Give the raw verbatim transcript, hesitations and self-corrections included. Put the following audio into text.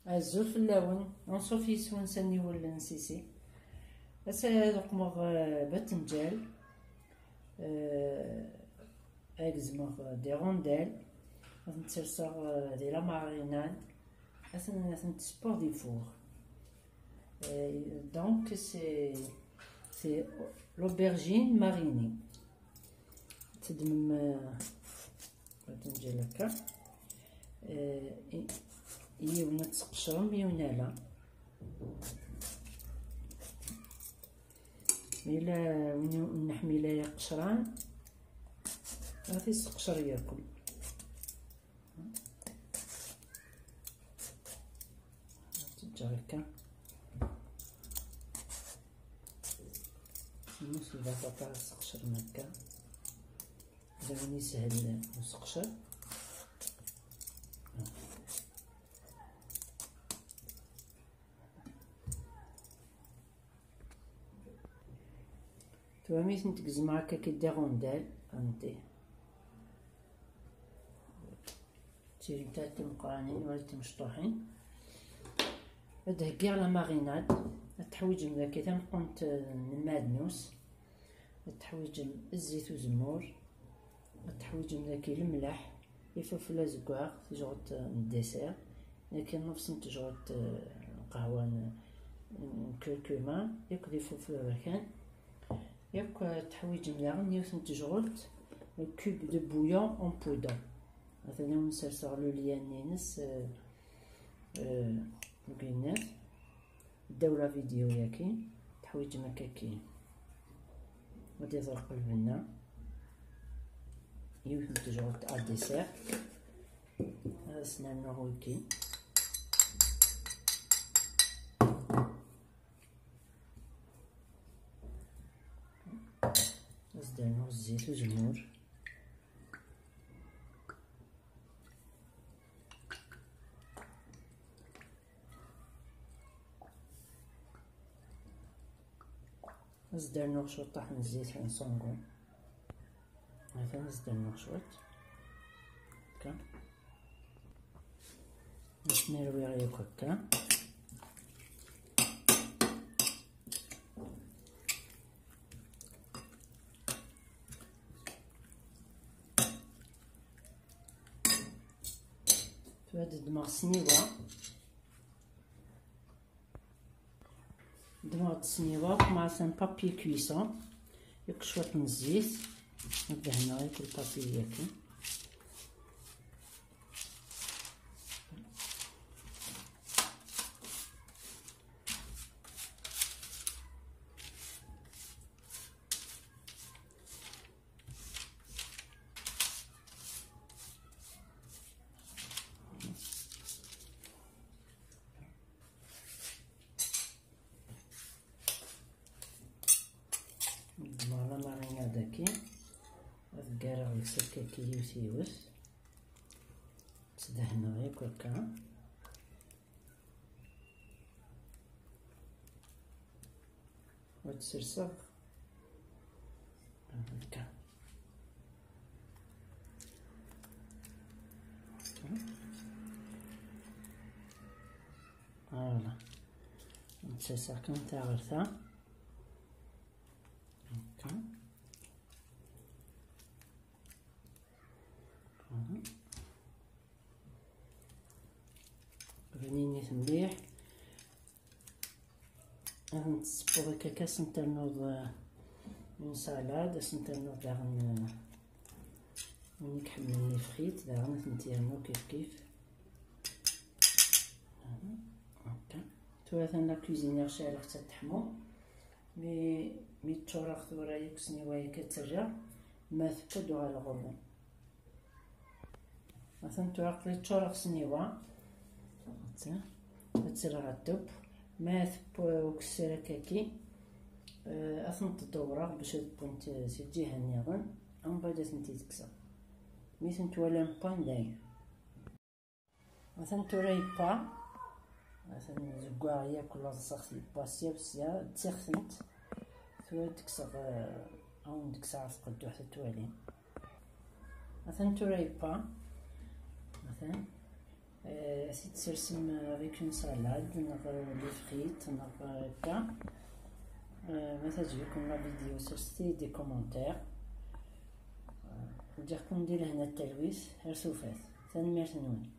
Azul fell-awen, anṣuf yis-wen s aniwel n Sisi. Ass-a ad uqmeɣ, eh, batenǧal, eh, ad gezmeɣ des rondelles, ad tent-serseɣ, eh, di la marinade, ad ten-, ad tent-ssewweɣ di four. Eh, donc c'est, c'est l'aubergine marinée. Teddmem, eh, batenǧal akka. Eh, i-, yiwen ad tqecrem, yiwen ala. Ma yella win ur neḥmil ara iqecran, ad t-isseqcer yakk. Teǧǧa akka. Semmus lbaṭaṭa ad seqcren akka. D ayen yeshel useqcer. Tura mi tent-gezmeɣ akka ki des rondelles, anti. D tirentat timeqqranin wala timecṭuḥin. Ad d-heggiɣ la marinade. Ad teḥwiǧem daki tameqqunt n lmaɛdnus. Ad teḥwiǧem zzit uzemmur. Ad teḥwiǧem daki lemleḥ, ifufel azeggaɣ, tejɣelt n dessert, daki nnefs n tejɣelt, eh, n lqahwa n, n curcuma, yakk d ifufel aberkan. Yakk, eh, teḥwiǧem daɣen yiwet n tejɣelt, cube de bouillon en poudre. Atan awen serseɣ le lien-ines, eh, eh, deg yinnat. Ddaw la vidéo-yaki, teḥwiǧem akkaki ad iḍerq lbenna, yiwet n tejɣelt à dessert. Ad as-nernuɣ wiki. Ad as-d-rnuɣ zzit uzemmur. Ad as-d-rnuɣ cwiṭṭaḥ n zzit n ṣungu. Atan ad as-d-rnuɣ cwiṭ. Akka. Ad ten-rwiɣ yakk akka. Tura ad ddmeɣ sniwa. Ddmeɣ-d sniwa, commence un papier cuisson, yakk cwiṭ n zzit, ad dehneɣ yakk le papier-yaki. Ddmeɣ la marinade-agi, ad ggareɣ deg-s akkaki yiwet yiwet, ttdehneɣ yakk akka, ad tt-serseɣ akka. Voilà. Ad tt-serseɣ kan ta ɣer ta. Akka. Voilà. Bninit mliḥ. Ad tent-tessewweḍ akka, ad sen-ternuḍ, eh, une salade, ad sen-ternuḍ daɣen, eh, win i iḥemmlen ifxit, daɣen ad tent-yernu kif kif. Voilà. Akka. Tura atan la cuisinière ceɛleɣ-tt ad teḥmu. Mi, mi ččureɣ tura yakk sniwa-yagi ad tt-rreɣ, ma tewwa ad uɣaleɣ ɣur-wen. Atan tura aql-i ččureɣ sniwa. Ad tt-rreɣ ad teww. Ma tewwa ukessar akkaki, eh, ad tent-dewwreɣ bac ad wwent si lǧiha nniḍen, umbeɛd ad tent-id-kkseɣ. Mi tent-twalam wwan dayen. Atan tura yewwa. Atan zeggaɣ yakk laẓeɣ-t yewwa sya u sya, tsiɣ-tent. Tura ad d-kkseɣ, eh, ad awen-d-kkseɣ ɣer tqedduḥt ad twalim. Atan tura yewwa. Atan. Euh, si tsersem avec une salade, neɣ les frites, neɣ akka. Euh, ma teɛǧeb-iken la vidéo, serset-iyi des commentaires. Euh, ǧǧiɣ-ken di lehna d talwit, ar tufat. Tanemmirt-nwen.